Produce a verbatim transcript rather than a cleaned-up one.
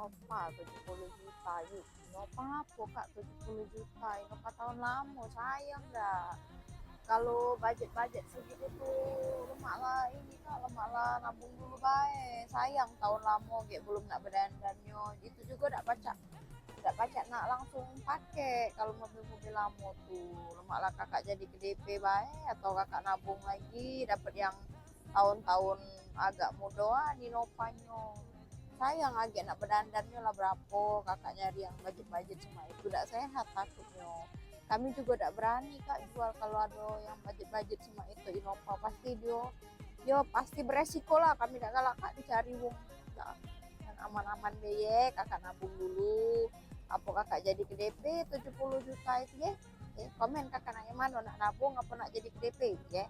Innova tujuh puluh juta, yuk. Innova apo, Kak, tujuh puluh juta? Innova tahun lamo, sayang dak? Kalu bajet-bajet segitu tu, lemak lah ini, Kak, lemak lah nabung dulu bae. Sayang, tahun lamo gek belum nak bedandannyo. Itu jugo dak pacak, dak pacak nak langsung pake kalu mobil-mobil lamo tu. Lemak lah Kakak jadi ke D P bae, atau Kakak nabung lagi, dapet yang tahun-tahun agak mudoan Innovanyo. Sayang agek nak bedandannyo lah berapo, Kakak nyari yang bajet-bajet semak itu dak sehat takutnyo. Kami jugo dak berani, Kak, jual kalu ado yang bajet-bajet semak itu Innova, pasti dio, dio pasti beresiko lah, kami dak galak, Kak, dicari wong. Dak, yang aman-aman be ye, Kakak nabung dulu. Apo Kakak jadi ke D P tujuh puluh juta itu ye? Ye, komen Kakak nak yang mano, nak nabung apo nak jadi ke D P ye?